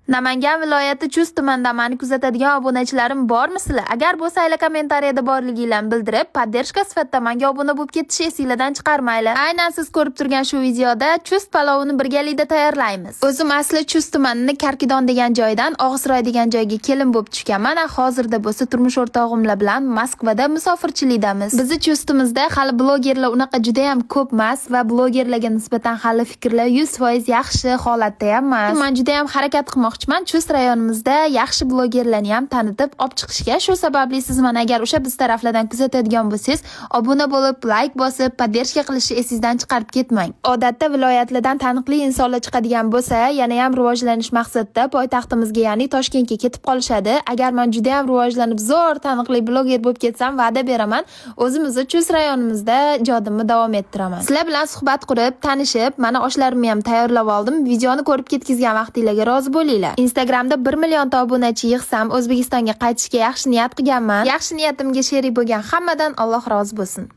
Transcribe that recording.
Namangan viloyati Chust tumanida mani kuzatadigan obunachilarim bormisizlar? Agar bo'lsanglar, kommentariyada borliginglarni bildirib, поддержка sifatida menga obuna bo'lib ketishni esinglardan chiqarmanglar. Aynan siz ko'rib turgan shu videoda Chust palovini birgalikda tayyorlaymiz. O'zim asli Chust tumanini Karkidon degan joydan Og'izroy degan joyga kelin bo'lib tushganman. Hozirda bo'lsa turmush o'rtog'imlar bilan Moskvada musofirchilikdamiz. Bizni Chustimizda hali blogerlar unaqa juda ham ko'p emas va blogerlarga nisbatan hali fikrlar 100% yaxshi holatda ham emas. Men juda ham harakat qilmoqchiman Chust rayonimizda yaxshi blogerlarni ham tanitib olib chiqishga. Shu sababli siz mana agar o'sha biz taraflardan kuzatadigan bo'lsangiz, obuna bo'lib, layk bosib, поддержка qilishni esingizdan chiqarib ketmang. Odatda viloyatlardan taniqli insonlar chiqadigan bo'lsa, yana ham rivojlanish maqsadida poytaxtimizga, ya'ni Toshkentga ketib qolishadi. Agar men juda ham rivojlanib, zo'r taniqli bloger bo'lib ketsam, va'da beraman, o'zimizni Chust rayonimizda ijodimni davom ettiraman. Sizlar bilan suhbat qurib, tanishib, mana oshlarimni ham tayyorlab oldim. Videoni ko'rib ketkizgan vaqtinglarga rozi bo'linglar. Instagramda 1 millionta obunachi yig'sam, O'zbekistonga qaytishga yaxshi niyat qilganman. Yaxshi niyatimga sherik bo'lgan hammadan Alloh rozi bo'lsin.